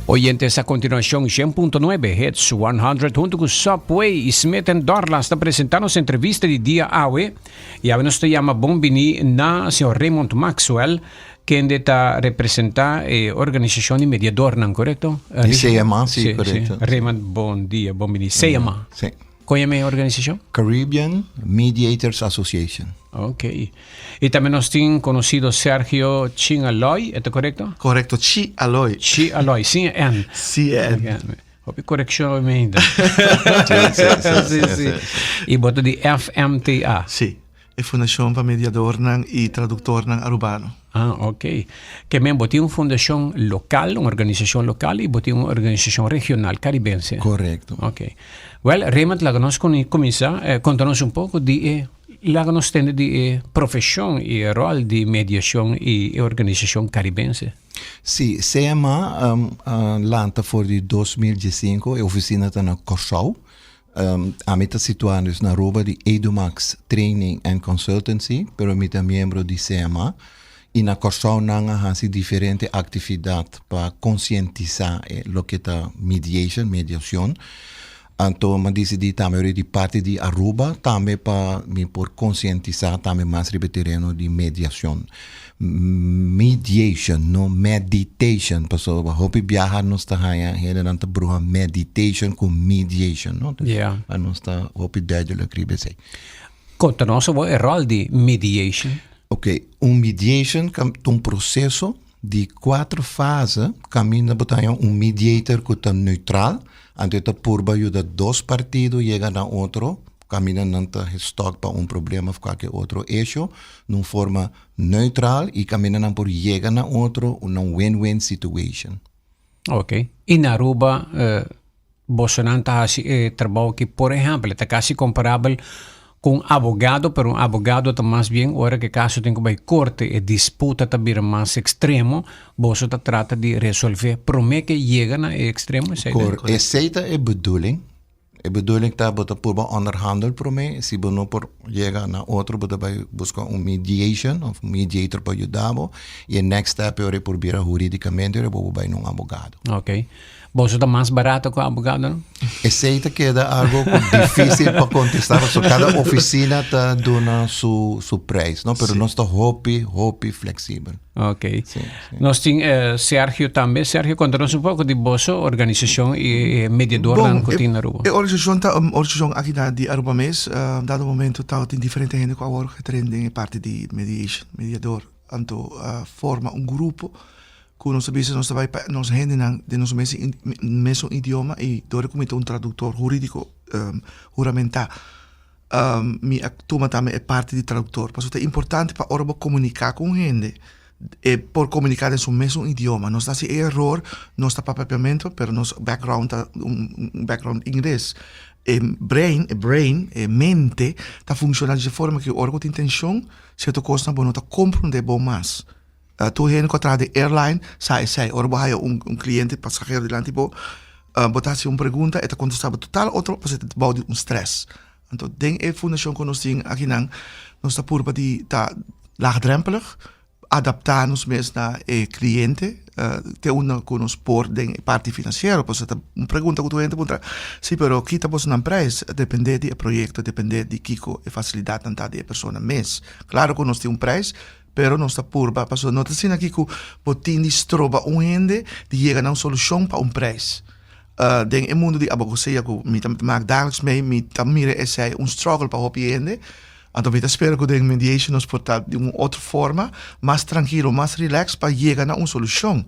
Oyentes, a continuacion 100.9 Hits 100 hunto cu Subway y Smith Dorlas ta presenta nos entrevista di dia awe. Y awe nos ta yama bon bini na señor Raymond Maxwell, kende ta representa e organisacion di mediadornan, correcto? Di CMA, si, correcto. Si. Raymond, bon dia, bon bini. CMA. Si. Con yama e organisacion? Caribbean Mediators Association. Ok. Y tambe nos tin conocido Sergio Chingaloy, e ta correcto? Correcto, Chi Aloy. Chi Aloy, sin e N. Sin e N. Hopi correccion hopi ainda. Si, si, si. Y bo ta di FMTA. Si, e Fundacion pa Mediadornan y Traductornan Arubano. Ah, ok. Ke men bo tin un fundacion local, un organisacion local y bo tin un organisacion regional caribense. Correcto. Ok. Wel, Raymond, laga nos cuminsa. Eh, conta nos un poco di e, laga nos tende di e profesion y e rol di mediacion y e organisacion caribense. Sí, CMA um, a lanta for di 2015, e oficina ta na Kòrsou. Ami ta situá dus na Aruba di Edumax Training and Consultancy, pero mi ta miembro di CMA. I na Kòrsou nan a hasi diferente aktividat pa konsientisá e loke ta mediation, mediashon. Anto mi a disidí tambe ora di parti di Aruba tambe pa mi por konsientisá tambe mas riba e tereno di mediashon. Mediation, no meditation, pasobra hopi biaha nos ta haña hendenan ta bruha meditation ku mediation, no? Dus Ja. a nos ta hopi duidelijk riba esei. Konta nos awor e ròl di mediation. Ok, un mediation ta un proseso di kuater fase kaminda bo ta haña un mediator ku ta neutral, anto e ta purba yuda dos partido yega na otro Kaminda nan ta gestok pa un problema of kualke otro esho, na un forma neutral i kaminda nan por yega na otro na un win-win situation. Ok. I na Aruba bosonan ta hasi e trabou aki, por ehèmpel, e ta kasi komparabel ku un abogado, pero un abogado ta mas bien ora ku e kaso tin ku bai korte, e disputa ta bira mas ekstremo, boso ta trata di resolvé promé ku e yega na e ekstremo esei? Esei ta e bedoeling. E bedoeling ta bo ta purba onderhandel prome, si bo no por yega na otro bo ta bai buska un mediation of un mediator pa yuda bo y e next step e ora e por bira huridicamente ora bo por bai na un abogado. Ok. Boso ta mas barato ku abogado no? Esey ta keda algo ku dificil pa contesta pasobra cada oficina ta duna su su prijs no pero nos ta hopi hopi flexibel. Ok. Sí, sí. Nos tin eh, Sergio tambe. Sergio, konta nos un poko di boso organisashon i e mediadornan Bon, ku e, tin na Aruba. e organisashon ta un organisashon aki na di Aruba mes. Uh, dado momento tabatin diferente hende ku a wòrdu getraind den e parti di mediation, mediador. Anto a forma un grupo ku nos ta bisa nos ta bai pa nos hendenan den nos mes mesun idioma i dor ku mi ta un traduktor hurídiko um, huramentá. Mi a tuma tambe e parti di traductor, pasobra ta importante pa ora bo comunica cu un hende, e por comunica den su mesun idioma. Nos ta haci e eror, nos ta papia papiamento, pero nos background ta un background ingles. E brain, e brain, e mente ta funciona di dje forma cu ora cu tin tension, cierto cosnan bo no ta comprende bo mas. Tur hende ku a traha den airline sa esei. Ora bo haya un kliente, pasahero dilanti bo, bo ta hasi un pregunta, e ta kontestá bo total otro pasobra e ta bou di un strès. Anto den e fundashon ku nos tin akinan, nos ta purba di ta laagdrempelig, adaptá nos mes na e kliente, te unda ku nos por den e parti finansiero. Pasobra ta un pregunta ku tur hende ta puntra, si pero kita boso nan prijs? Depende di e proyekto, depende di kiko e fasilidatnan ta di e persona mes. Klaro ku nos tin un prijs, Pero nos ta purba, pasobra no ta asina aki ku bo tin di stroba un hende di yega na un solushon pa un preis. Den e mundu di abogosea ku mi ta mak dageliks mee, mi ta mira esei un struggle pa hopi hende. Anto mi ta spera ku den mediation nos por ta di un otro forma, mas trankilo, mas relax pa yega na un solushon.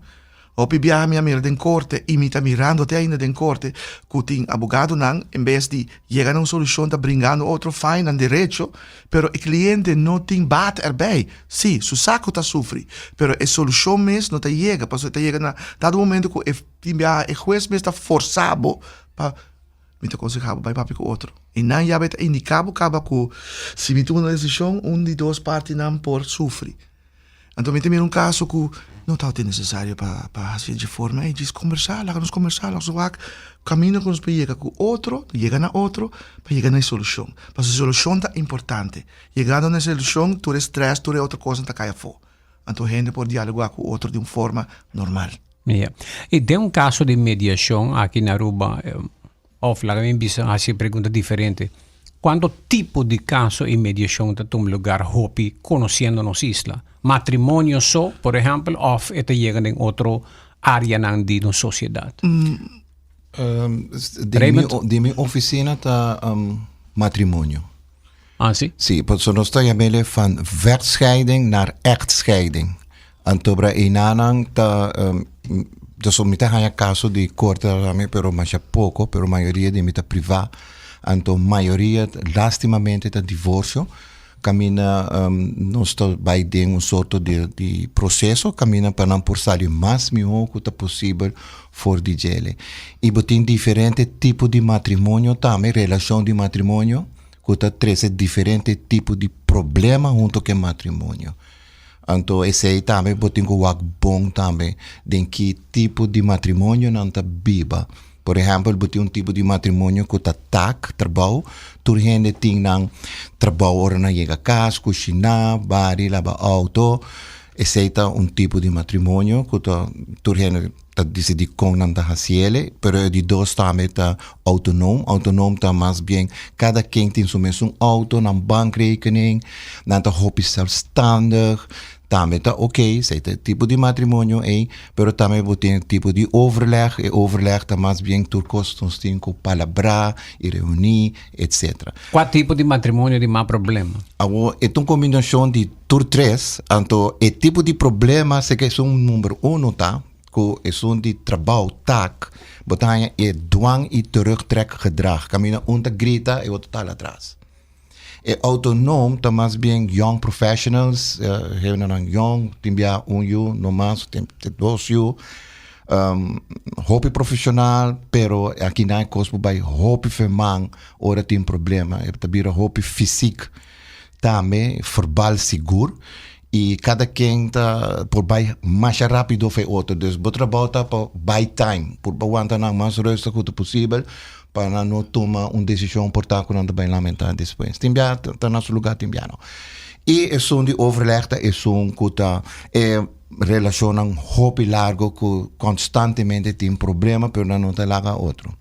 Hopi biaha mi a mira den korte i mi ta mirando te ainda den korte ku tin abogadonan en bes di yega na un solushon ta bringando otro fai nan derecho pero e kliente no tin baat erbij. Si, su saku ta sufri pero e solushon mes no ta yega pasobra e ta yega na dado momento ku e tin biaha e hues mes ta forsa bo pa mi ta konseha bo bai papia ku otro i nan ya bai ta indika bo kaba ku si mi tuma un desishon un di dos partinan por sufri. Anto mi ta mira un kaso ku no tabata nesesario pa pa hasi dje forma ei, djis kombersá, laga nos kombersá, laga nos wak kaminda ku nos por yega ku otro, yega na otro, pa yega na e solushon. Pasobra e solushon ta importante. Yegando na e solushon, tur e strès, tur e otro kosnan ta kai afó. Anto hende por dialogá ku otro di un forma normal. Ja. I den un kaso di mediashon aki na Aruba, òf laga mi bisa hasi e pregunta diferente, kuantu tipo di kaso i mediashon ta tuma lugar hopi konosiendo nos isla? Matrimonio so, por ehèmpel, òf e ta yega den otro áreanan di nos sosiedat? Di mi ofisina ta matrimonio. Ah, si? Si, pasobra nos ta yam'e van vechtscheiding naar echtscheiding. Anto bra einanan ta, dus mi ta haña kaso di korte tambe, pero masha poko, pero mayoria di mi ta privá. Anto mayoria lastimamente ta divorsio. Kaminda nos ta bai den un sorto di proseso kaminda pa nan por sali mas mihó ku ta posibel for di djele. I bo tin diferente tipo di matrimonio tambe, relashon di matrimonio ku ta trese diferente tipo di problema hunto ku e matrimonio. Anto esei tambe bo tin ku wak bon tambe den ki tipo di matrimonio nan ta biba. Por ehèmpel, bo tin un tipo di matrimonio ku ta tak, trabou, tur hende tin nan trabou ora nan yega kas, kushiná, bari, laba outo. Esei ta un tipo di matrimonio ku ta tur hende ta disidí kon nan ta hasi el, pero e di dos tambe ta outonoom. Outonoom ta mas bien kada ken tin su mesun outo, nan bankrekening, nan ta hopi sèlfstandig. Tambe ta ok, esei ta e tipo di matrimonio ei, pero tambe bo tin e tipo di overleg, e overleg ta mas bien tur kos nos tin ku palabrá i reuní, etcetera. Kua tipo di matrimonio di mas problema? Awor, e ta un kombinashon di tur tres, anto e tipo di problema seke esun number uno ta ku esun di trabou, taak, bo ta haña e dwang i terugtrekgedrag, kaminda un ta grita e otro ta hala atras. E autonoom ta mas bien young professionals, hendenan yong, tin bia un yu no mas, tin dos yu. Hopi profesional, pero akinan e kos por bai hopi ferman ora tin problema. E ta bira hopi fysiek tambe, verbal sigur. I kada ken ta por bai masha rápido for e otro. Dus bo trabou ta pa buy time, por pa wanta nan mas rustig ku ta posibel pa nan no tuma un desishon por ta ku nan ta bai lamentá despues. Tin bia ta na su lugá, tin bia no. I esun di overleg ta esun ku ta e relashonnan hopi largo ku konstantemente tin problema pero nan no ta laga otro.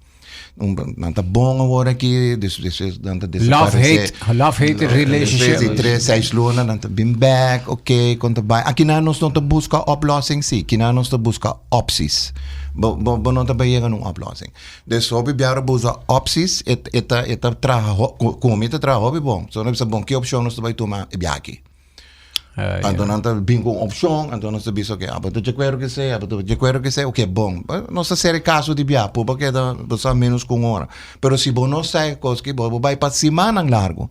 Nan ta bon awor aki, despues nan ta desaparece. Love hate relationship. Despues di tres, seis luna nan ta bin back, ok, kon ta bai. Akinan nos no ta buska oplossing, si, kinan nos ta buska opties. Bo, bo, bo no ta bai yega na un oplossing. Dus hopi biaha bo usa opties, e, e ta, e ta traha, ku mi ta traha hopi bon. So nan bisa bon, ki opshon nos ta bai tuma e biaha aki? Anto nan ta bin ku un opshon, anto nos ta bisa ok, abo ta djakuerdo ku esei, abo ta djakuerdo ku esei, ok bon. Nos ta sera e kaso di bia, por bo keda bo sa ménos ku un ora. Pero si bo no sa e kos ki bo, bo bai pa simannan largu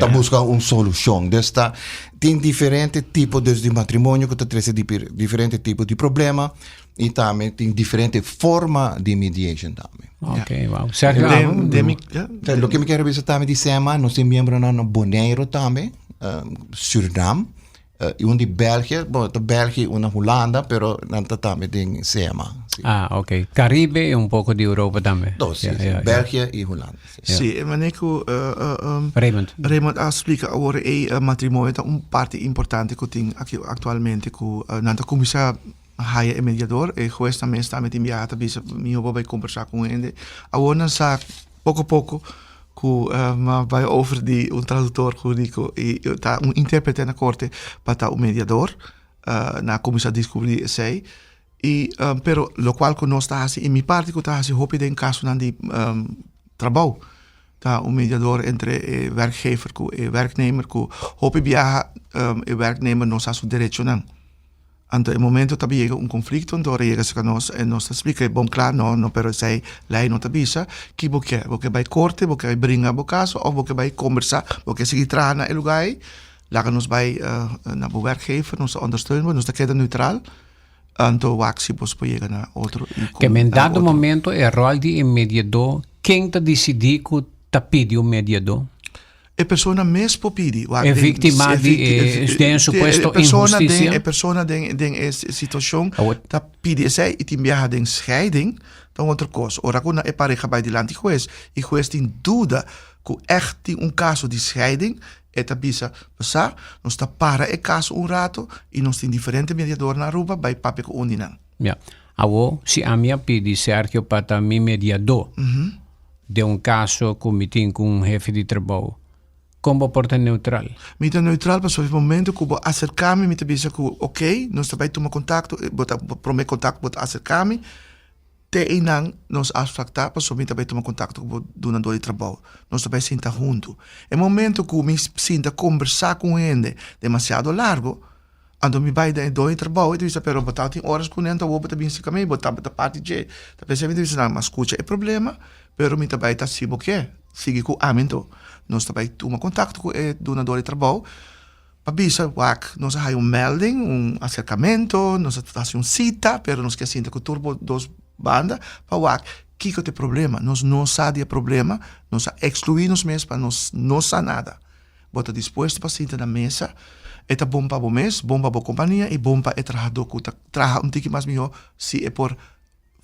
ta buska un solushon. Dus ta tin diferente tipo dus di matrimonio ku ta trese diferente tipo di problema i tambe tin diferente forma di mediation tambe. Ok, wow. Sergio, Loke mi kier a bisa tambe di SEMA, nos tin miembronan na Boneiru tambe. Surinam y un di België, bon ta België y un na Hulanda, pero nan ta tambe den CMA. Si. Ah, ok. Caribe y un poco di Europa tambe. Dos, si, si. België y Hulanda. Si, si e manera cu Raymond. Raymond a splica awor ey matrimonio ta un parti importante cu tin aki actualmente cu nan ta cuminsa haya e mediador, e huesnan mes tambe tin biaha ta bisa miho bo bai combersa cu un hende. Awor nan sa poco poco cu a bai over di un traductor huridico y ta un interprete na corte pa ta un mediador. Nan a cuminsa descubri esey y pero locual cu nos ta haci y mi parti cu ta haci hopi den casonan di trabou ta un mediador entre e werkgever cu e werknemer cu hopi biaha e werknemer no sa su derechonan. Anto e momento ta yega un conflicto, anto ora yega cerca nos e nos ta splica e bon cla, no, no, pero esey ley no ta bisa ki bo ke, bo ke bay corte, bo ke bay bringa bo caso of bo ke bay combersa, bo ke sigui traha na e lugar ey, laga nos bay na bo werkgever, nos ta ondersteun bo, nos ta keda neutral, anto wak si bos por yega na otro y Ke men dado momento e rol di e mediador, ken ta dicidi cu ta pidi un mediador? E persona mes por pidi. E víktima di e den supuesto inhustisia. E persona den den e situashon ta pidi esei i tin biaha den scheiding ta un otro kos. Ora ku e pareha bai dilanti hues i hues tin duda ku ègt tin un kaso di scheiding e ta bisa bo sa nos ta para e kaso un rato i nos tin diferente mediador na Aruba bai papia ku un di nan. Ja. Awo, si ami a pidi Sergio pa ta mi mediadó den un kaso ku mi tin ku un hefe di trabou, kon bo por ta neutral? Mi ta neutral pasobra e momento ku bo aserká mi, mi ta bisa ku oké, nos ta bai tuma kontakto, bo ta promé kontakto bo ta aserká mi, te einan nos afsprak ta pasobra mi ta bai tuma kontakto ku bo dunadó di trabou, nos ta bai sinta huntu. E momento ku mi sinta kombersá ku un hende demasiado largo, Anto mi bai den e doño di trabou i ta bisa, pero bo tabatin oras ku nan ta wou bo ta bin serka mi, bo tabata parti dje. Ta pensa mi ta bisa nan, mi a skucha e problema, pero mi ta bai ta si bo ke sigui ku ami anto. Nos ta bai tuma kontakto ku e dunador di trabou pa bisa, wak, nos a haya un melding, un aserkamento, nos a hasi un sita, pero nos ke sinta ku tur bo dos banda pa wak kiko ta e problema. Nos no sa di e problema, nos a ekskluí nos mes pa nos no sa nada. Bo ta dispuesto pa sinta na mesa? E ta bon pa bo mes, bon pa bo kompania i bon pa e trahadó ku ta traha un tiki mas mihó si e por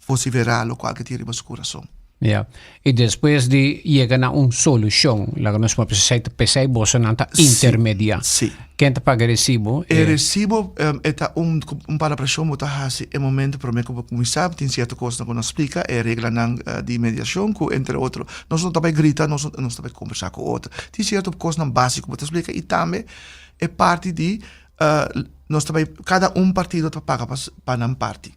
vosiverá lokual ke tin riba su kurason. Ya. I despues di yega na un solushon, laga nos papia esei ta p'esei bosonan ta intermediá. Si. Ken ta paga e resibo? E resibo e ta un un palabrashon bo ta hasi e momento promé ku bo kuminsá. Tin sierto kosnan ku nos splika, e reglanan di mediashon ku entre otro nos no ta bai grita, nos nos ta bai kombersá ku otro. Tin sierto kosnan básiko bo ta splika i tambe e parti di nos ta bai kada un partido ta paga pa pa nan parti.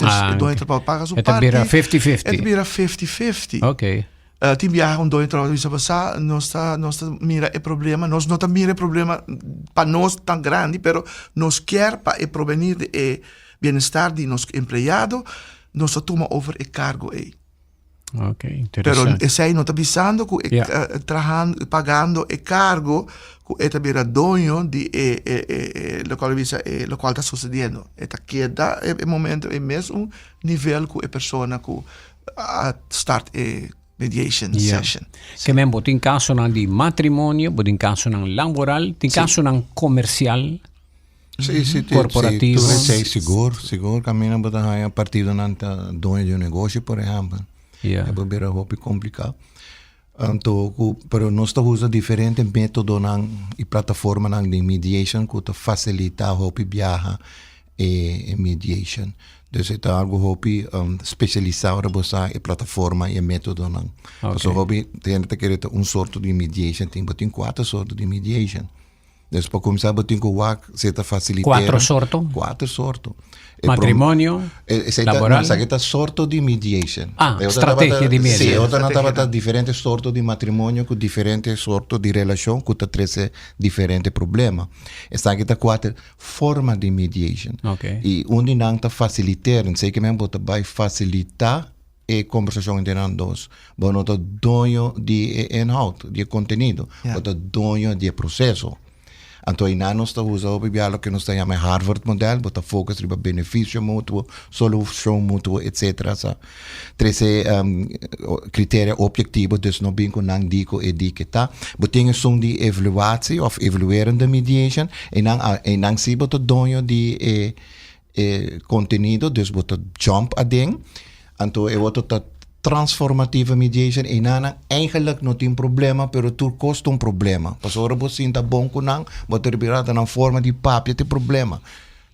Dus e doño di trabou paga su E ta parti. bira fifty-fifty. E ta bira fifty-fifty. Oké. Tin biaha un doño di trabou ta bisa bo sa nos ta nos ta mira e problema, nos no ta mira e problema pa nos tan grandi pero nos kier pa e provenir di e bienestar di nos empleado nos ta tuma over e kargo ei. Ok, Pero interesante. esei no ta bisando ku e Ja. trahando pagando e kargo ku e ta bira doño di e e e e lokual bisa e lokual ta susediendo. E ta keda e momento e mesun nivel ku e persona ku a start e mediation Ja. session. Ke men bo tin kasonan di matrimonio, bo tin kasonan laboral, tin kasonan komersial. Sí, sí, sí, Corporativo. Sí, tur esei sigur, sigur kaminda bo ta haña partidonan ta doño di un negoshi, por ehèmpel. Ja. E por bira hopi kompliká. Anto ku, pero nos ta usa diferente métodonan i plataformanan di mediation ku ta fasilitá hopi biaha e mediation. Dus e ta algu hopi spesialisá ora bo sa e plataforma i e métodonan. Oké. Pasobra hopi hende ta kere ta un sorto di mediation tin, bo tin kuater sorto di mediation. Dus pa kuminsá bo tin ku wak si e ta fasilitera. Kuatro sorto? Kuater sorto. E Matrimonio, Esei ta, laboral. no, esaki ta sorto di mediation. Ah, E otro strategia tabata- di mediation. Sí, e otronan tabata diferente sorto di matrimonio ku diferente sorto di relashon ku ta trese diferente problema. Esaki ta kuater forma di mediation. Ok. I un di nan ta fasiliteren, seki men bo ta bai fasilitá e kombersashon entre nan dos. Bo no ta doño di e inhoud, di e kontenido. Bo ta doño di e proseso. Anto einan nos ta usa hopi bia loke nos ta yama e Harvard model, bo ta focus riba benefisio mutuo, solushon mutuo, etcetera. Sa trese kriteria objektivo, dus no bin ku nan di ku e di ke ta. Bo tin esun di evaluatie òf evaluerende mediation, einan einan si bo ta doño di e e kontenido, dus bo ta jump aden. Anto e otro ta transformatieve mediation, einan eigenlijk no tin problema, pero tur kos ta un problema. Pasobra ora bo sinta bon ku nan, bo ta ripirá ta nan forma di papia ta e problema.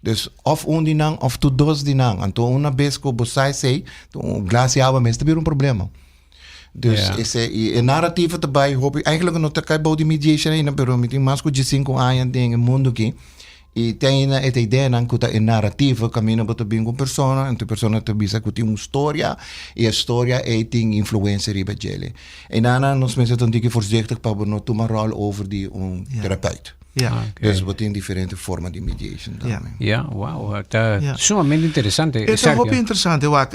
Dus òf un di nan òf tur dos di nan. Anto una bes ku bo sa esei, un glas di awa mes ta bira un problema. Dus Ja. ese, i e narrativa ta bai hopi, eigenlijk no ta kai bou di mediation ainda, pero mi tin mas ku diesinko aña den e mundu aki. I te ainda e ta ideanan ku ta e narrativa kaminda bo ta bin ku un persona, anto e persona ta bisa ku tin un storia, i e storia ei tin influensia riba djele. I nana nos mester ta un tiki voorzichtig pa bo no tuma ròl over di un Ja. terapeut. Ja. Ah, ok. Dus bo tin diferente forma di mediation Ja. tambe. Ja, wow, ta Ja. sumamente interesante. E ta Sergio. hopi interesante, wak.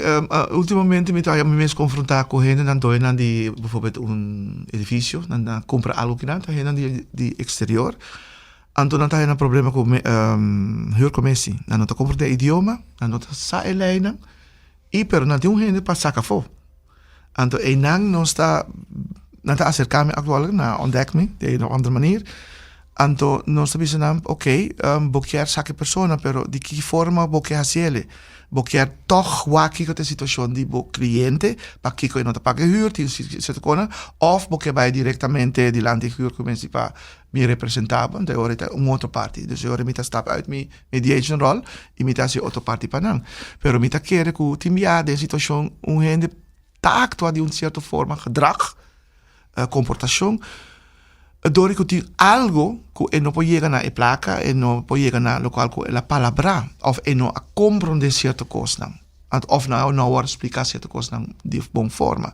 Ultimamente mi ta mi mes konfrontá ku hendenan doñonan di bijvoorbeeld un edifisio, nan a kumpra algu kinan, ta hendenan di di eksterior. Anto nan ta haya nan problema ku huurcommissie. Nan no ta komprendé e idioma, nan no ta sa e leinan, i pero nan tin un hende pa saka afó. Anto einan nos ta, nan ta aserká mi aktual, nan a ontdek mi di een of andere manier. Anto nos ta bisa nan, oké, bo kier saka e persona, pero di ki forma bo ke hasiel? Bo kier tòg wak kiko ta e situashon di bo kliente, pakiko e no ta paga e hür, tin sierto kosnan, òf bo ke bai direktamente dilanti e huurcommissie pa mi representá bo, anto e ora e ta un otro parti. Dus e ora mi ta stap uit mi mediation ròl i mi ta hasi otro parti pa nan. Pero mi ta kere ku tin bia den situashon un hende ta aktua di un sierto forma, gedrag, komportashon, dor ku tin algo ku e no por yega na e plaka, e no por yega na lokual ku el a palabrá òf e no a komprondé sierto kosnan òf no a wòrdu spliká sierto kosnan di bon forma.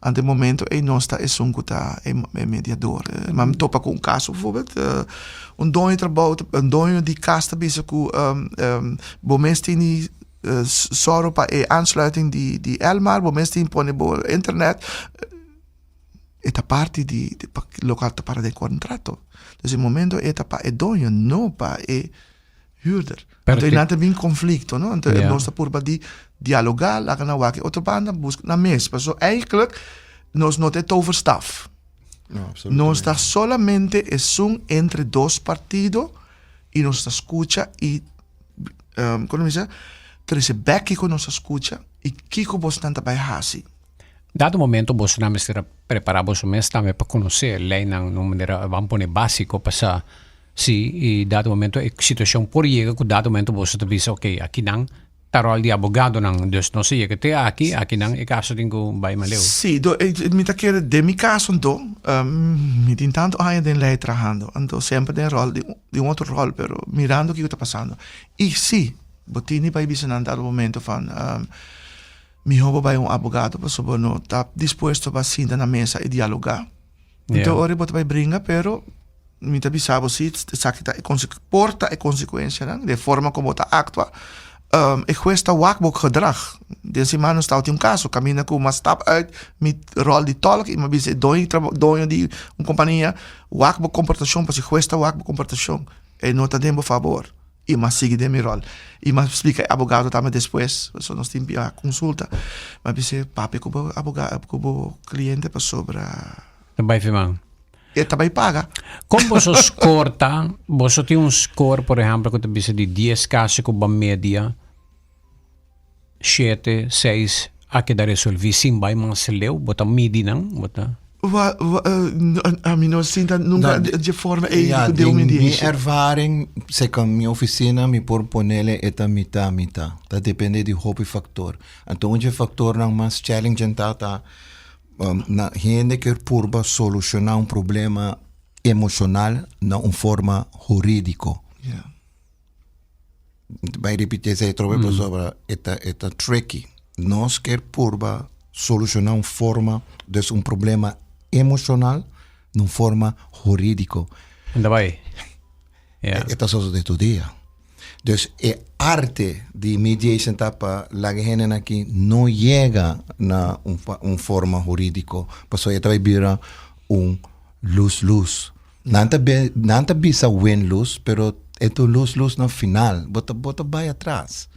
Anto e momento ei nos ta esun ku ta e mediador. Ma mi topa ku un kaso bijvoorbeeld, un doño di trabou, un doño di kas ta bisa ku bo mes tin di sòru pa e aansluiting di Elmar, bo mes tin pone bo internet. E ta parti di lokual ta para den kontrato. Dus e momento e ta pa e doño, no pa e huurder. Anto nan ta bin konflikto, no? Anto nos ta purba di dialogá, laga nan wak e otro banda, buska nan mes. Pasobra eigenlijk nos no ta e toverstaf. Nos ta solamente esun entre dos partido i nos ta skucha i, komo mi bisa, trese bèk kiko nos a skucha i kiko bosnan ta bai hasi. Dado momento bosonan mester a prepara boso mes tambe pa conoce leynan na un manera ban pone basico pa sa si y dado momento e situacion por yega cu dado momento boso ta bisa ok akinan ta rol di abogadonan dus nos a yega te aki akinan e caso tin cu bay maleu. Si, do mi ta kere den mi caso anto mi tin tanto aña den ley trahando anto semper den rol di un otro rol pero mirando kico ta pasando y si bo tin di bay bisa nan dado momento van Mihó bo bai un abogado pasobra bo no ta dispuesto pa sinta na mesa i dialogá. Anto ora bo ta bai bringa pero mi ta bisa bo si esaki ta e por ta e konsekuensianan di e forma ku bo ta aktua. E hues ta wak bo gedrag. Den siman nos tabatin un kaso kaminda ku mi a stap uit mi ròl di tòlk i mi a bisa e doño di un kompania wak bo komportashon pasobra e hues ta wak bo komportashon e no ta den bo fabor. I m'a sigui den mi ròl. I m'a splika e abogado tambe despues, pasobra nos tin bia konsulta. M'a bis'é, papia ku bo abogado, ku bo kliente pasobra. Ta bai firma. E ta bai paga. Kon boso skor ta? Boso tin un skor, por ehèmpel, ku ta bisa di dies kaso ku bo a media Shete, seis a keda resolví sin bai mas leu? Bo ta midi nan? Bo ta. Wa, wa, ami no sinta nunca No, dje forma ei Ja, ku deu den mi mi dishi. ervaring, seka mi oficina, mi por ponele e ta mitá mitá. Ta depende di hopi factor. Anto un dje factornan mas challenging ta ta um, na hende kier purba soluciona un problema emocional na un forma huridico. Ja. Bai repiti esei atrobe pasobra e ta e ta tricky. Nos kier purba solushoná un forma, dus un problema emoshonal na un forma hurídiko. Unda bai? Ja. E ta sosodé tur dia. Dus e arte di mediation ta pa laga hendenan aki no yega na un un forma hurídiko, pasobra e ta bai bira un lus lus. Nan ta be, nan ta bisa win lose, pero e ta un lose lose na final. Bo ta, bo ta bai atras.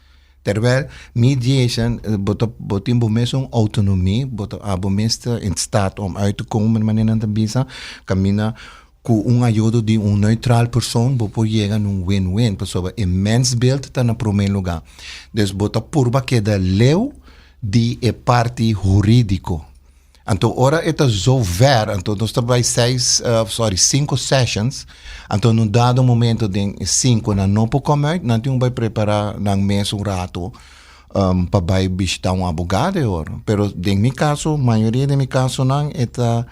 Terwijl mediation, eh, bo ta, bo tin bo mes un autonomie, bo ta, abo mes ta in staat om uit te komen, manera nan ta bisa, kaminda ku un ayudo di un neutraal persoon bo por yega na un win-win, pasobra e mensbeeld ta na prome lugar. Dus bo ta purba keda leu di e parti hurídiko. Anto ora e ta zo ver, anto nos ta bai seis, sorry, cinco sessions, anto en un dado momento den e cinco nan no por come uit, nan tin ku bai prepara nan mes un rato pa bai bishita un abogado e ora. Pero den mi caso, mayoria den mi casonan e ta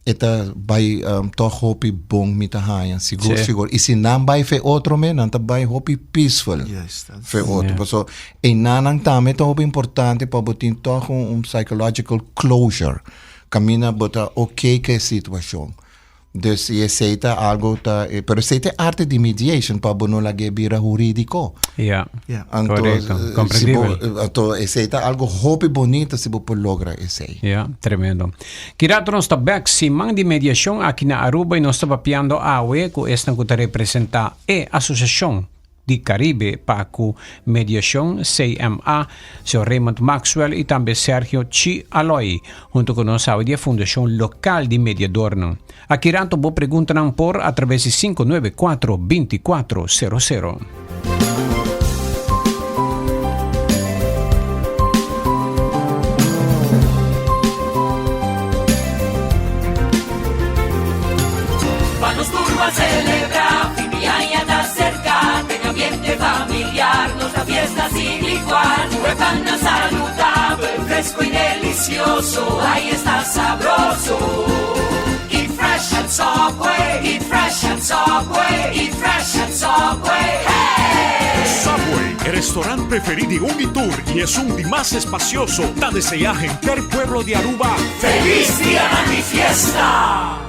e ta bai tog hopi bon mi ta haña, sigur sigur. I si nan bai fe otro me, nan ta bai hopi peaceful fe otro. Paso einanan tambe ta hopi importante pa bo tin tog un psychological closure, kaminda bo ta ok ku e situashon. Dus i esei ta algo ta, pero esei ta e arte di mediation pa bo no lag'é bira hurídiko. Ja, Ja. Anto, Correcto, si bo, comprendibel. anto esei ta algo hopi bonito si bo por logra esei. Ja, tremendo. Ki rato nos ta bek siman di mediacion aki na Aruba y nos ta papiando awe cu esnan cu ta representa e Asociacion di Caribe pa cu Mediacion, CMA, señor Raymond Maxwell y tambe Sergio Chi Aloy, hunto cu nos awe di e Fundacion Local di Mediadornan. Aki rato bo preguntanan por a traves di 594 24 00. sin igual. E pannan saludabel, fresco y delicioso. Ay, esta sabroso. Eat fresh at Subway. Eat fresh at Subway. Eat fresh at Subway. Hey! Subway, e restaurant preferi di un y tur y esun di mas espacioso, ta desea henter pueblo di Aruba Feliz Dia di Fiesta!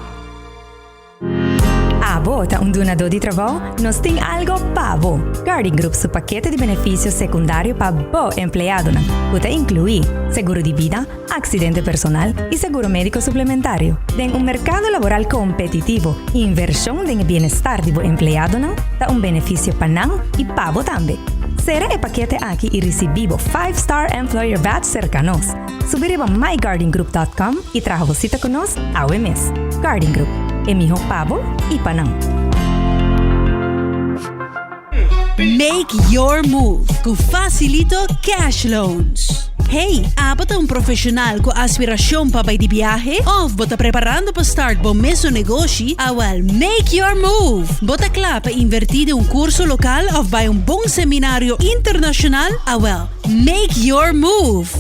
Abo ta un dunadó di trabou? Nos tin algo pa bo! Guardian Group su pakete di benefisio sekundario pa bo empleadonan, ku ta inkluí seguro di bida, aksidente personal i seguro médiko suplementario. Den un merkado laboral kompetitivo, invershon den e bienestar di bo empleadonan ta un benefisio pa nan i pa bo tambe. Sera e pakete aki i risibí bo Five Star Employer Badge serka nos. Subi riba myguardiangroup.com i traha bo sita ku nos awe mes. Guardian Group, e mihó pa bo i pa nan. Make your move ku Facilito Cash Loans. Hey, abo ta un profesional ku aspirashon pa bai di biahe? Of bo ta preparando pa start bo mesun negoshi? Awel, make your move! Bo ta kla pa invertí den un kurso lokal of bai un bon seminario internashonal? Awel, Make your move!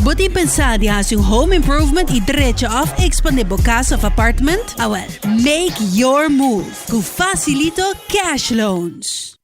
Bo tin pensá di hasi un home improvement i drecha òf ekspandé bo kas òf apartment? Awèl, make your move ku Facilito Cash Loans!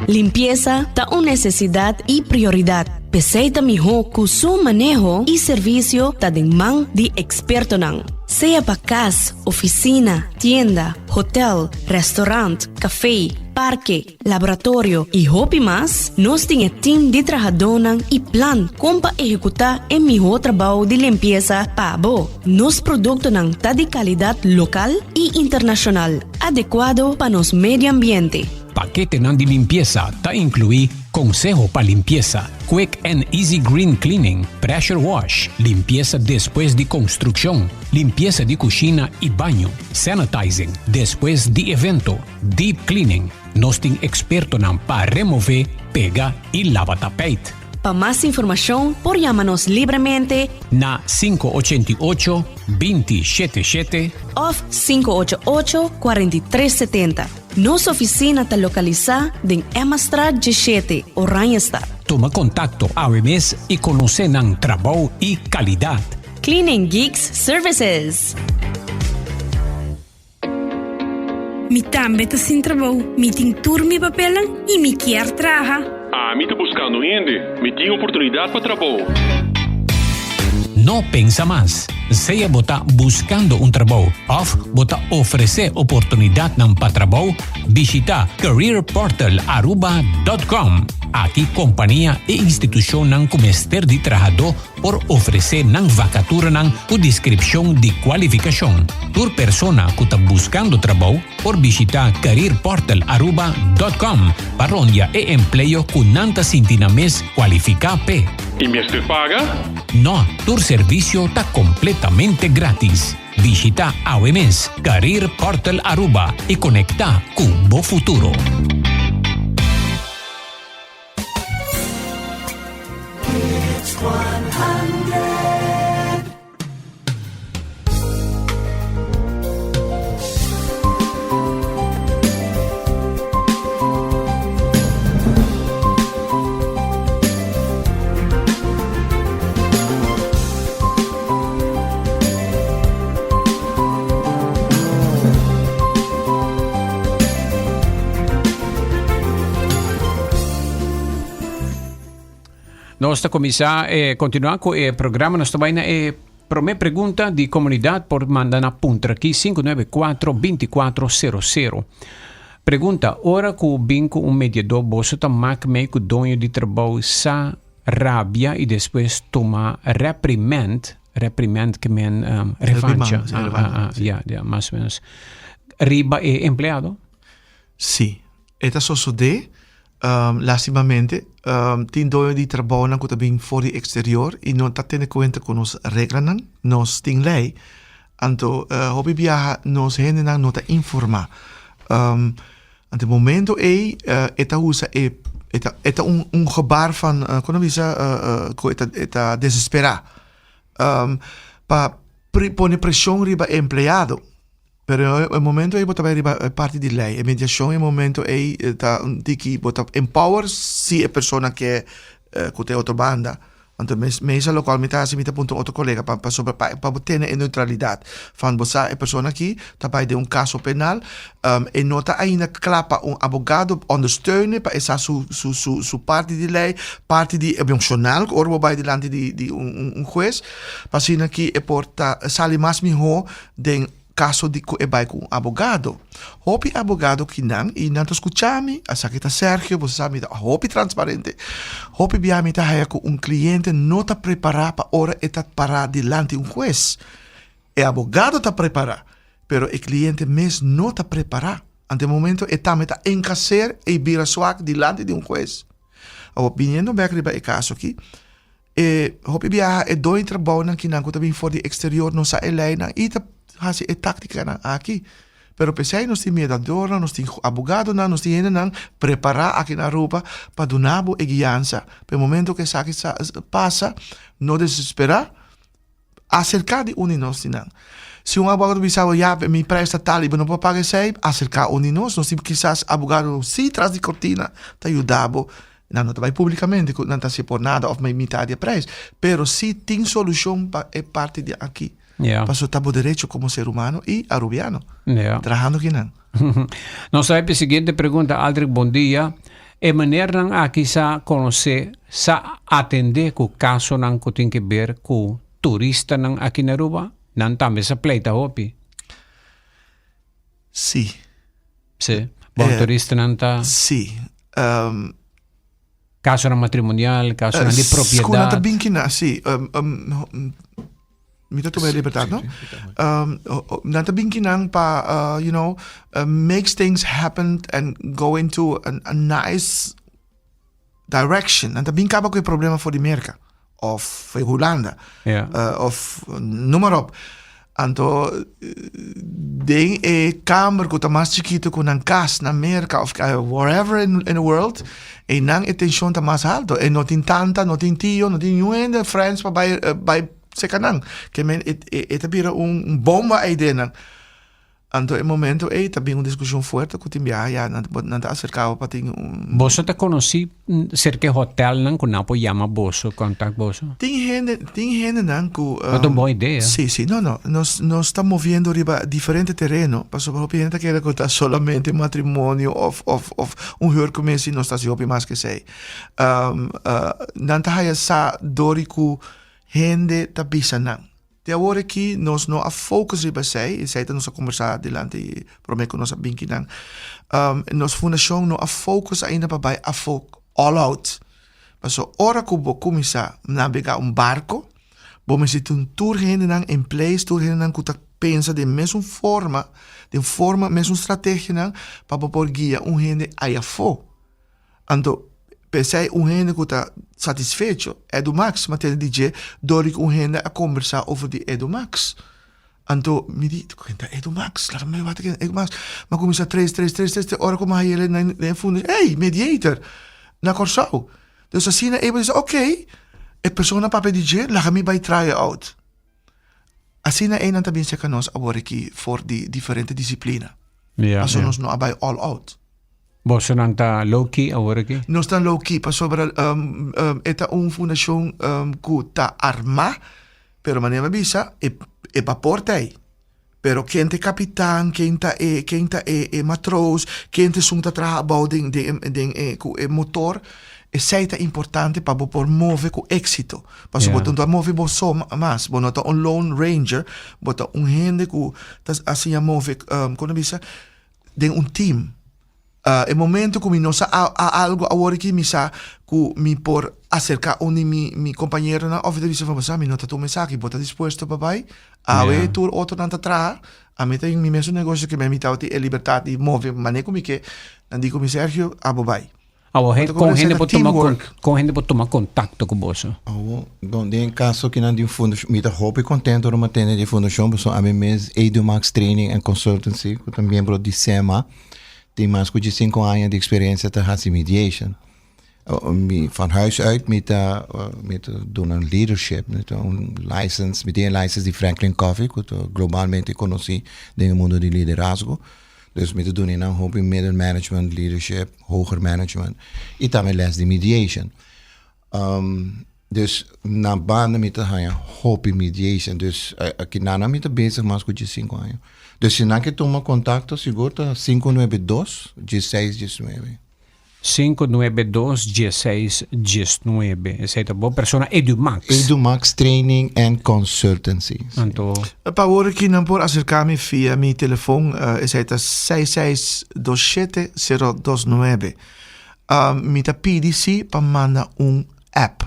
Limpiesa ta un nesesidat i prioridat. P'esei ta mihó ku su maneho i servisio ta den man di ekspertonan. Sea pa kas, ofisina, tienda, hotel, restaurant, kafé, parke, laboratorio y hopi mas, nos tin e team di trahadónan y plan kon pa ehekutá e mihó trabou di limpiesa pa bo. Nos produktonan ta di kalidat lokal y internashonal, adekuado pa nos medio ambiente. Paketenan di limpiesa ta inkluí konseho pa limpiesa, quick and easy green cleaning, pressure wash, limpiesa despues di konstrukshon, limpiesa di kushina y baño, sanitizing despues di evento, Deep Cleaning, Nos tin ekspertonan pa remové, pega i laba tapijt. Pa mas informashon por yama nos libremente. Na 588, 20 shete shete. Òf 588, 43 setenta. Nos ofisina ta lokalisá den Emmastraat 17, Oranjestad. Tuma kontakto awe mes i konosé nan trabou i kalidat. Cleaning Geeks Services. Mi tambe ta sin trabou, mi tin tur mi papelnan y mi kier traha. Ami ta buscando hende, mi tin oportunidad pa trabou. No pensa mas. Sea bo ta buscando un trabou of bo ta ofrece oportunidadnan pa trabou, bishita careerportalaruba.com. Aki compania y institucionnan cu mester di trahadó por ofresé nan vakaturanan ku deskripshon di kualifikashon. Tur persona ku ta buskando trabou por bishitá careerportalaruba.com pa rondia e empleo ku nan ta sinti nan mes kualifiká p'e. I mester paga? No, tur servisio ta kompletamente grátis. Bishitá awe mes Career Portal Aruba i konektá ku bo futuro. Nos ta kuminsá eh, kontinuá ku e programa. Nos ta bai na e promé pregunta di komunidat por manda na puntra aki 594 2400. Pregunta, ora ku bin ku un mediadó boso ta mak mei ku doño di trabou sa rabia i despues tuma reprimand, reprimand ke men um, revancha, Reprimand, sí, ah, revancha, ah, ah, sí. ja, ja, mas o menos, riba e empleado? Sí, e ta sosodé, lastimamente, tin doño di trabounan ku ta bin for di eksterior i no ta tene kuenta ku nos reglanan, nos tin lei, anto hopi biaha nos hendenan no ta informá. Anto e momento ei e ta usa e e ta e ta un un gebaar van kon nan bisa ku e ta e ta desesperá pa pone preshon riba e empleado. Pero e momento ei bo ta bai riba e parti di lei. E mediashon e momento ei ta un tiki bo ta empower si e persona ke ku ta e otro banda. Anto mes mesa lokual mi ta hasi mi ta puntra otro kolega pa pasobra pa pa bo tene e neutralidat van bo sa e persona aki ta bai den un kaso penal e no ta ainda kla pa un abogado ondersteune pa e sa su su su su parti di lei parti di emoshonal ku ora bo bai dilanti di di un un hues pa asina ki e por ta sali mas miho den Kaso di ku e bai ku un abogado. Hopi abogado ki nan i nan ta skucha mi, esaki ta Sergio, boso sa mi ta hopi transparente. Hopi bia mi ta haya ku un kliente no ta prepará pa ora e ta pará dilanti un hues. E abogado ta prepará, pero e kliente mes no ta prepará. Ante e momento e tambe ta enkaser i bira swak dilanti di un hues. Awor, biniendo bek riba e kaso aki, E hopi biaha e doño trabounan kinan ku ta bin for di eksterior no sa e leinan i ta hasi e táktikanan aki. Pero p'esei nos tin mediadornan, nos tin abogadonan, nos tin hendenan prepará aki na Aruba pa duna bo e guiansa. Pa e momento ku esaki pasa, no desesperá, aserká di un di nos dinan. Si un abogado bisa bo, ya, mi prijs ta tal i bo no por paga esei, aserká un di nos. Nos tin kisas abogado si tras di kortina ta yuda bo. Nan no ta bai publicamente cu nan ta haci por nada of mitad di e prijs, pero si tin solucion pa e parti di aki. Ja. Pasobra ta bo derecho como ser humano y Arubiano. Ja. Trahando kinan. Nos ta bai pa e siguiente pregunta, Aldrich, bon dia. E menernan aki sa conoce, sa atende cu casonan cu tin ke ber cu turistanan aki na Aruba? Nan tambe sa pleita hopi. Si. Si. Bon Eh, turistanan ta. Si. Um, Casonan matrimonial, casonan di Ku nan ta propiedad. bin kina, si. Um, um, mi ta tuma e libertad, no? Um, nan ta bin kinan pa, uh, you know, uh, makes things happen and go into a, a nice direction. Nan ta bin kaba ku e problema for di Merka of for Hulanda Ja. uh, of noem maar op. Anto den e kamer ku ta mas chikitu ku nan kas na Merka of wherever in, in the world, e nan e tension ta mas alto. E no tin tanta, no tin tio, no tin niun hende, friends pa bai, uh, bai seka nan. Ke men e, e, e ta bira un, un bomba ei den nan. Anto e momento ei ta bin un diskushon fuerte ku tin biaha ya nan nan ta aserká bo pa tin un. Boso ta konosí serka e hotelnan ku nan por yama boso, kontak boso? Tin hende, tin hendenan ku. Bo ta un bon idea. Sí, sí, no, no, nos nos ta moviendo riba diferente tereno, pasobra hopi hende ta kere ku ta solamente matrimonio òf òf òf un huurcommissie, nos ta hasi hopi mas ku esei. Nan ta haya sa dor di ku hende ta bisa nan. Te awor aki nos no a focus riba esei, esei ta nos a combersa dilanti prome cu nos a bin kinan. Nos fundacion no a focus ainda pa bai afo all out. Paso ora cu bo cuminsa nabega un barco, bo mester tin tur hendenan in place, tur hendenan cu ta pensa den mesun forma, den forma mesun strategianan pa bo por guia un hende ayafo. Anto, p'esei un hende ku ta satisfecho, Edumax, mi a tende di dje dor di ku un hende a kombersá over di Edumax. Anto mi di, ken ta Edumax? Laga mi wak ken ta Edumax. Mi a kuminsá trace, trace, trace, trace, te ora ku mi a haña el den e funda, ey, mediator na Kòrsou. Dus asina e bisa, oké, e persona a papia di dje, laga mi bai try out. Asina einan ta bin serka nos awor aki for di diferente disiplina. Pasobra nos no a bai all out. Bosonan ta low key awor aki? Nos ta low key pasobra e ta un fundashon ku ta armá, pero manera mi a bisa e e bapor ta ei. Pero ken ta e kapitan, ken ta e ken ta e e matroos, ken ta esun ta traha abou den den den e ku e motor, esei ta importante pa bo por move ku éksito. Pasobra bo no ta move bo so mas, bo no ta un lone ranger, bo ta un hende ku ta a siña move, kon ta bisa? den un team. E momento ku mi no sa algu awor aki mi sa ku mi por aserká un di mi mi kompañeronan òf mi ta bisa bo sa mi no ta tuma esaki bo ta dispuesto pa bai? Awe tur otronan ta traha ami ta den mi mesun negosio ke mi tabatin e libertat di move manera ku mi ke nan di ku mi Sergio abo bai. Awor, he, kon hende por tuma con, kon hende por tuma contacto ku boso? Awor, bon, den caso kinan di un fundashon, mi ta hopi contento ora mi a tende di e fundashon, pasobra ami mes Edumax Training and Consultancy, ku ta miembro di SEMA, tin mas ku diesinco aña di experiencia ta hasi mediation. Mi van huis uit mi ta mi ta duna leadership, mi ta un license, mi tin e license di Franklin Covey ku ta globalmente konosí den e mundo di liderazgo. Dus mi ta duna nan hopi middle management, leadership, hoger management i tambe les di mediation. Dus na banda mi ta haña hopi mediation, dus aki nan mi ta bezig mas ku diesinku aña. Dus si nan ke tuma kontakto sigur ta 592 16 19. 592 16 19. Esei ta bo persona Edumax. Edumax Training and Consultancy. Anto. Pa awor aki nan por aserká mi via mi telefon, esei ta 6627 029. Mi ta pidi si pa manda un app.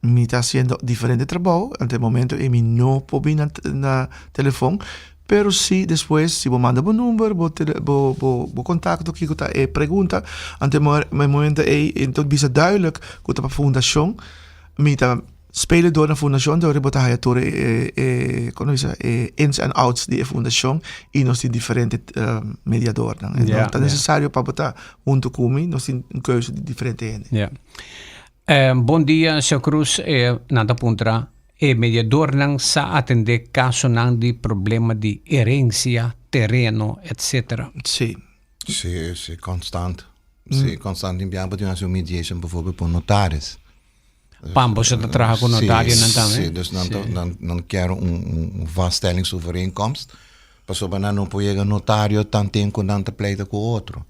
Mi ta hasiendo diferente trabou, ante e momento ei mi no por bin na telefon, pero si despues si bo manda bo number, bo bo bo bo kontakto kiko ta e pregunta, ante e momento ei e ta bisa duidelijk ku ta pa fundashon, mi ta spelen door na fundashon, dor bo ta haya tur e e komo bisa e ins en outs di e fundashon i nos tin diferente mediadornan. No ta nesesario pa bo ta huntu ku mi, nos tin un keuze di diferente hende. Bon dia, señor Cruz. Nan ta puntra, e mediadornan sa atendé kasonan di problema di herensia, tereno, etcetera? Sí. Sí, sí, konstant. Sí, konstant. Tin biaha bo tin hasi un mediation bijvoorbeeld pa un notaris. Pa boso ta traha ku notarionan tambe? Sí, dus nan ta, nan, nan kier un, un vaststellingsovereenkomst, pasobra nan no por yega notario tanten ku nan ta pleita ku otro.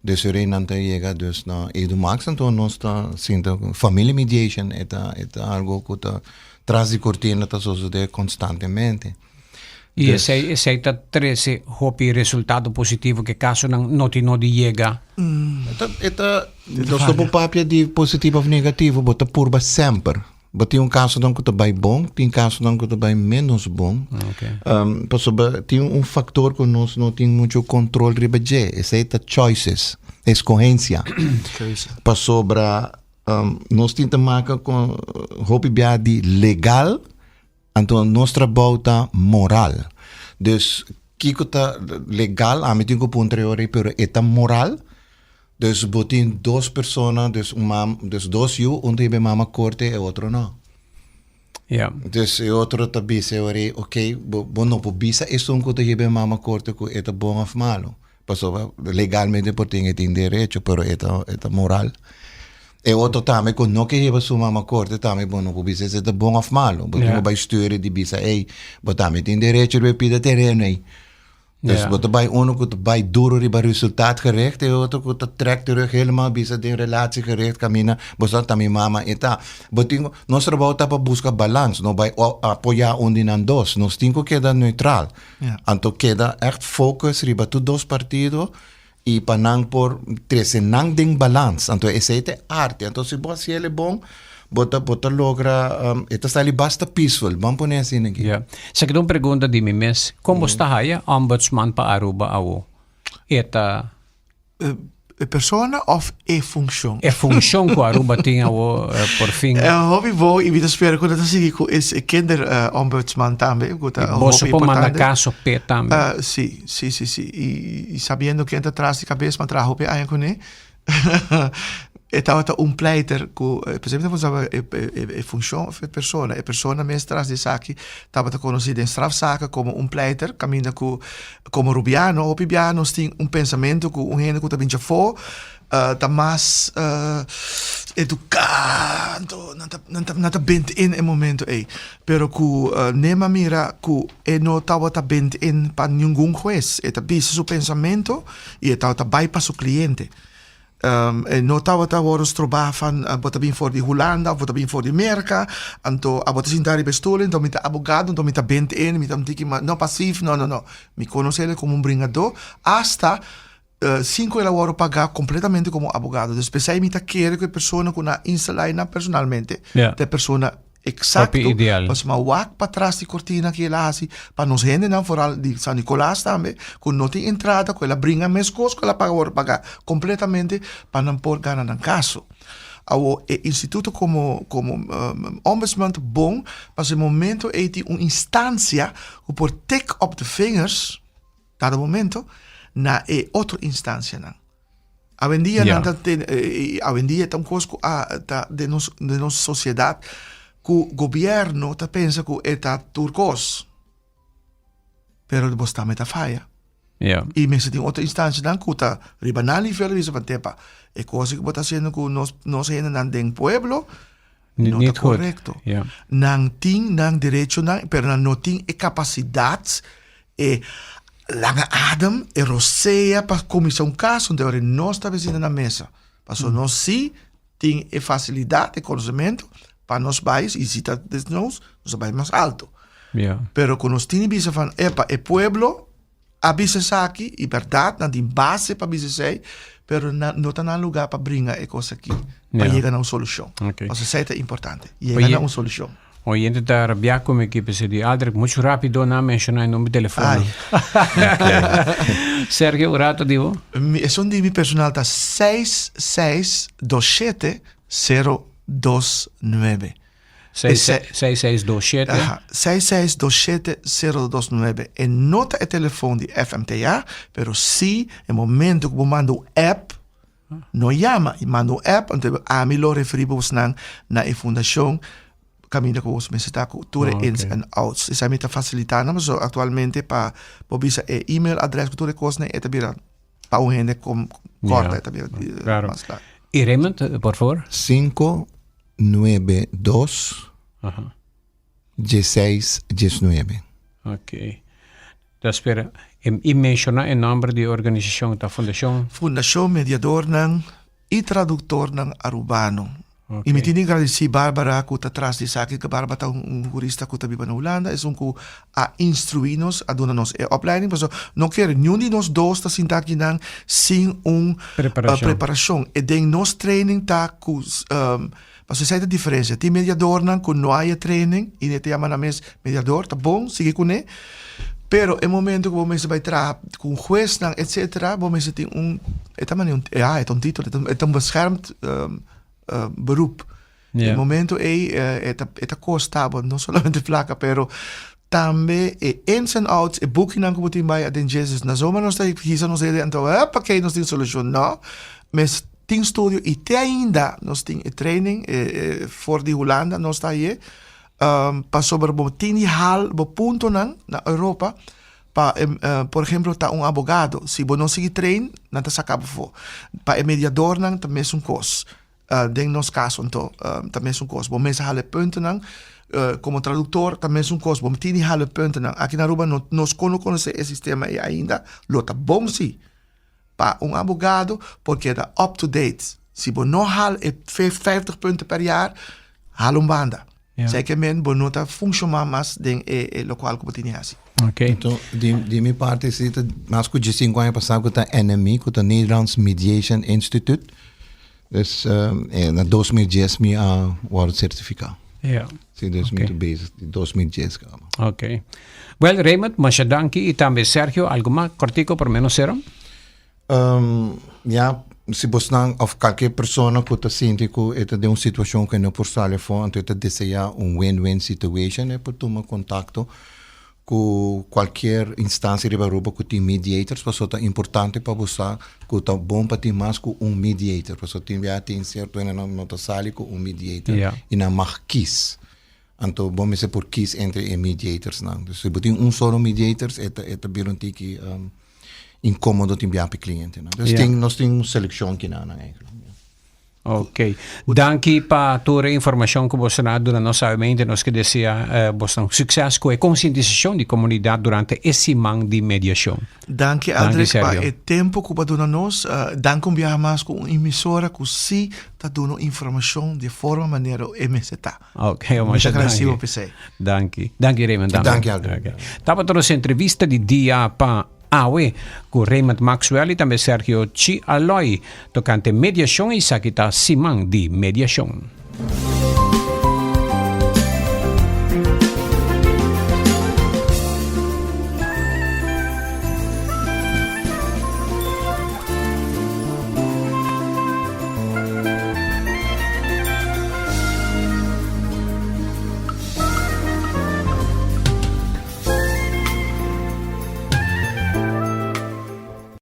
Dus e rei nan ta yega dus na Edumax, anto nos ta sinta family mediation e ta e ta algo ku ta tras di kortina ta sosode konstantemente. I esei esei ta trese hopi resultado positivo ke kasonan no tin no di yega. E ta e ta nos no por papia di positivo of negativo, bo ta purba semper. Bo tin un kasonan ku ta bai bon, tin kasonan ku ta bai ménos bon. Pasobra tin un faktor ku nos no tin muchu kontrol riba dje, esei ta choices, eskohensia. Pasobra nos tin te maka ku hopi bia di legal, anto nos trabou ta moral. Dus kiko ta legal, ami tin ku puntra e ora ei, pero e ta moral? Dus bo tin dos persona, dus un mam, dus dos yu, un ta hiba e mama korte, e otro no. Ja. Dus e otro ta bisa e ora ei, ok, bo, bo no por bisa esun ku ta hiba e mama korte ku e ta bon òf malu. Pasobra legalmente por tin e tin derecho, pero e ta, e ta moral. E otro tambe ku no ke hiba su mama korte tambe bo no por bisa si e ta bon òf malu. Bo tin ku bai stuur di bisa, ey, bo tambe tin derecho riba e pida tereno ei. Dus bo ta bai uno ku ta bai duro riba resultaatgericht e otro ku ta trek terug helemaal bisa den relatiegericht kaminda bo sa ta mi mama e ta. Bo tin ku, nos trabou ta pa buska balans, no bai apoyá un di nan dos. Nos tin ku keda neutral. Anto keda ègt focus riba tur dos partido i pa nan por trese nan den balans. Anto esei ta e arte. Anto si bo hasiel e bon, bo ta bo ta logra, e ta sali basta peaceful, ban pone asina aki. Ya. Esaki ta un pregunta di mi mes. Kon bo sta haya ombudsman pa Aruba awo? E ta. E persona of e funcion? E funcion cu Aruba tin awo por fin. E hopi bon y mi ta spera cu nan ta sigui cu es e kinder ombudsman tambe cu ta hopi Boso por manda importante. caso p'e tambe. Si, si, si, si. Y y sabiendo ken ta tras di cabes, mi a traha hopi aña cune. E tabata un pleiter cu, p'esei mi ta pensaba e e funcion of e persona, e persona mes tras di esaki tabata conoci den strafzaken como un pleiter caminda cu Komo rubiano, hopi bia nos tin un pensamentu ku un hende ku ta bin djafó ta mas eduká, anto nan ta nan ta nan ta bent in e momento ei. Pero ku Nema mira ku e no tabata bent in pa ningun hues, e ta bisa su pensamentu i e tabata bai pa su kliente. E no tabata wòrdu strobá van bo ta bin for di Hulanda òf bo ta bin for di Merka, anto abo ta sinta riba e stoel enton mi ta abogado enton mi ta bent in, mi ta un tiki mas no pasief no no no mi konosé el komo un bringadó asta sin ku el a wòrdu pagá kompletamente komo abogado. Dus p'esei mi ta kere ku e persona ku nan a instalá einan personalmente ta e persona Exacto. Hopi ideal. Pasobra wak patras di cortina ki el a haci pa nos hendenan vooral di San Nicolas tambe cu no tin entrada cu el a bringa mescos cu el a paga worde paga completamente pa nan por gana nan caso. Awo e instituto como como ombudsman ta bon pasobra e momento ey tin un instancia cu por tik op de vingers dado momento na e otro instancianan. Awendia nan ta tene, awendia ta un kos ku a ta den nos den nos sosiedat ku gobièrnu ta pensa ku e ta tur kos, pero bos tambe ta faya. I mester tin otro instansianan ku ta riba nan nivel bisa van tepa e kos ku bo ta hasiendo ku nos nos hendenan den pueblo no ta korekto. Nan tin nan derechonan pero nan no tin e kapasidat e lange adem, e rosea pa kuminsá un kaso. Enton ora nos ta bini na mesa pasobra nos si tin e fasilidat, e konosementu pa nos bai i si ta desnos nos a bai mas alto. Pero ku nos tin di bisa van epa e pueblo a bisa esaki i bèrdat nan tin base pa bisa esei pero nan no ta nan lugá pa bringa e kos aki pa yega na un solushon. Pasobra esei ta importante, yega na un solushon. Oyente ta rabiá ku mi aki p'esei di Aldrich muchu rápido nan a menshoná e number di telefòn. Sergio, un rato di bo. Esun di mi personal ta seis seis dos shete sero dos nuebe. Seis seis dos shete. Aha, seis seis dos shete sero dos nuebe. E no ta e telefòn di FMTA, pero si e momento ku bo manda un app, No yama y manda un app, anto ami lo referi bosnan na e fundacion caminda cu bos mester ta cu tur e ins and outs. Esaki mi ta facilita nan pasobra actualmente pa bo bisa e email adres cu tur e cosnan e ta bira pa un hende corta e ta bira mas largo. Y Raymond, por favor. Cinco, nuebe, dos, dieseis, diesnuebe. Ok. Ta spera. I menshoná e nòmber di e organisashon ta Fundashon. Fundashon Mediadornan i Traduktornan Arubano. I mi tin di gradisí Barbara ku ta tras di esaki, ku Barbara ta un hurista ku ta biba na Hulanda, esun ku a instruí nos, a duna nos e opleiding, pasobra no kere niun di nos dos ta sinta akinan sin un preparashon. E den nos training ta ku Pasobra esei ta diferencia. Tin mediadornan cu no haya training y e ta yama nan mes mediador, ta bon, sigui cune. Pero e momento cu bo mester bay traha cu un huesnan etcetera, bo mester tin un, e ta mane un, ya, e ta un titulo, e ta un beschermd beroep. E momento ey e ta, e ta costa bo no solamente placa, pero tambe e ins and outs, e bukinan cu bo tin bay aden dje. Dus na zomer nos ta hisa nos hede anto, hepakey, nos tin solucion. No, mes. Tin studio y te ainda nos tin e training for di Hulanda nos ta haye pasobra bo tin di haal bo puntonan na Europa pa por ehemplo ta un abogado si bo no sigui train nan ta saca bo afo pa e mediadornan ta mesun cos den nos caso anto ta mesun cos bo mester haal e puntonan como traductor ta mesun cos bo tin di haal e puntonan aki na Aruba nos no conoce e sistema ey ainda lo ta bon si. Pa un abogado por keda up to date. Si bo no haal e 50 punten per jaar, haal un banda. Ja. Zij ke men bo no ta funciona mas den e, e locual ku bo tini hasi. Ok. Então, di, di mi parte, si ta mas ku 15 aña pasá ku ta NMI, ku ta Nederlands Mediation Instituut. Dus um, eh, na 2010 mi a word certificado. Ja. Si, dus mi ta bezig di 2010 kaba. Ok. Wel, Raymond, masha danki y tambe Sergio, algo mas cortico por menos cero? Um, ja, si bosnan of cualquier persona cu ta sinti cu e ta den un situacion cu e no por sali afo, anto e ta desea un win-win situation, e por tuma contacto cu cualkier instancia riba Aruba cu tin mediators, pasobra ta importante pa bo sa cu ta bon pa tin mas cu un mediator, pasobra tin bia tin cierto hendenan no ta sali cu un mediator y nan mag kies. Anto bo mester por kies entre e mediatorsnan. Dus si bo tin un solo mediators e ta e ta bira un tiki incomodo tin bia pa e clientenan. Dus tin nos tin un seleccion kinan eigenlijk. Ok. Danki pa tur e informashon ku boso a duna nos awemente. Nos ke desea bosnan sukses ku e konsientisashon di komunidat durante e siman di mediashon. Danki Aldrich pa e tempu ku bo a duna nos. Danki un biaha mas ku un emisora ku si ta duna informashon di e forma manera e mester ta. Ok, masha danki. Agradecido p'esei. Danki. Danki Raymond tambe. Danki Aldrich. Tabata nos entrevista di dia pa Awe ku Raymond Maxwell i tambe Sergio Chi Aloy tokante mediashon esaki ta siman di mediashon.